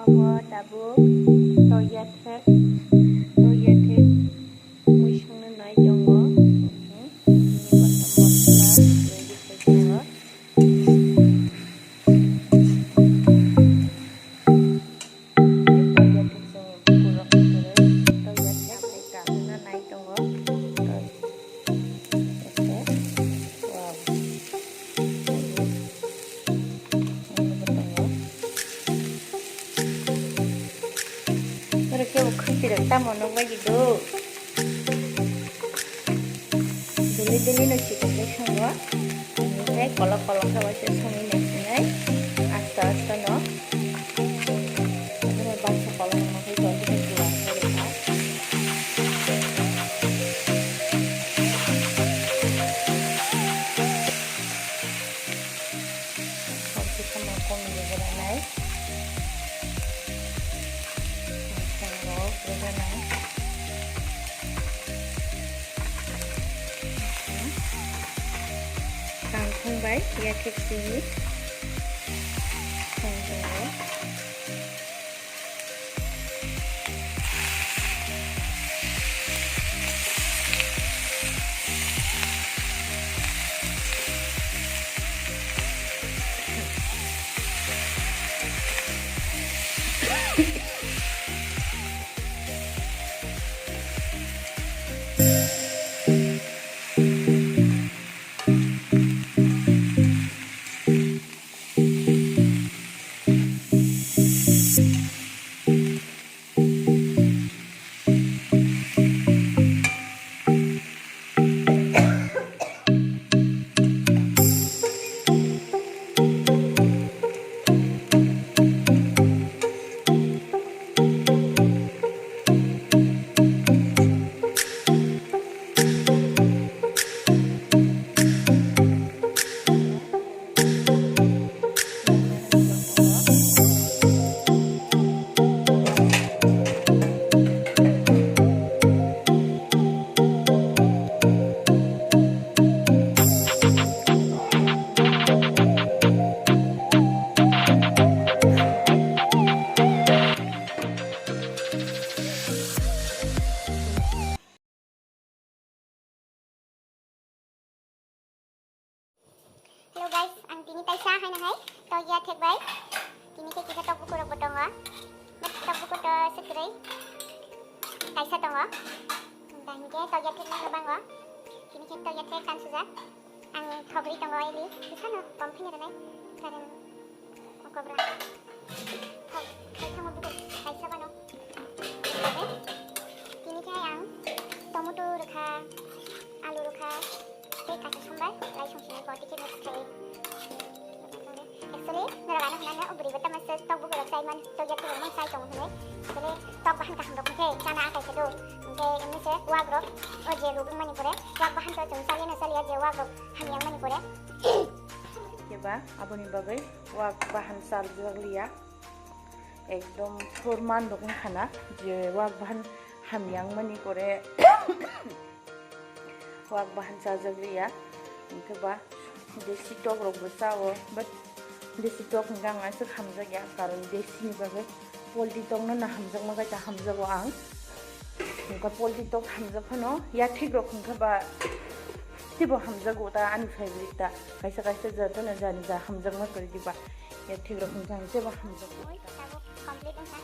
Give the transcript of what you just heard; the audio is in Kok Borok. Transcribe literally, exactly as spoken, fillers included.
Tongo tabuk toya thek, toya thek mui songno nai tongo. Mosla ready khai tongo. Toya thek chwng bukurok kwrwi toya thek hai kanna nai tongo. Wow. Oro khe bo khwtwirok tamo nukbaidi do. Dili dili no chikon khe songo. Tei kolok kolok khe waisa songwi nai sinai. Asta asta no. Abo no baksa kolok no khe tong khe kuwa khe rwkha. Sabji sama kom ni beranai. Sango beranai. Kangkung bai yathek simi. Sango. Hello guys, ang tini taisa haino hai toya thek bai. Tini khe kisa tokbuku rok bo tongo. But tokbuku to sekroi kaisa tongo. Tini khe toya thek no bango. Tini khe toya thek kan suja. Ang thogri tongo ili. Kisa no pom phini rwnai. Karon Okobra. Thok, khai thango bugo, kaisa bano. Tini khe ang tomato rwkha, alu rwkha, tei kaisa sombai, lai song sini boti khe mix khai. Actually, norok ano hwnano bwrwi bo tamo se tok bugo rok chai man, tok ya tok man chai tongo hwnwi. Actually, tok bahan kaham rok hwnkhe chana akai khe do. Hwnkhe wngwi se wak rok, o je rubui mani pore, wak bahan to chwng chaliya na chaliya je wak rok hamya wngmani pore. Khe ba aboni bagwi wak bahan chaljak liya. Ekdom phor mandok wngkha na je wak bahan hamya wngmani pore wak bahan chajak liya. Hwnkhe ba desi tok rok bo chao, but desi tok hwnkhe ang aswk hamjakya, karon desi ni bagwi poultry tok no na hamjakma bai ta hamjago ang. Hwnkhe poultry tok hamjak phano yathek rok hwnkhe ba teibo hamjago ta ani favorite ta. Kaisa kaisa jotono jani ja hamjakma kwrwi diba. Yathek rok hwnkhe ang teibo hamjago. Oi, tabuk complete wngkha.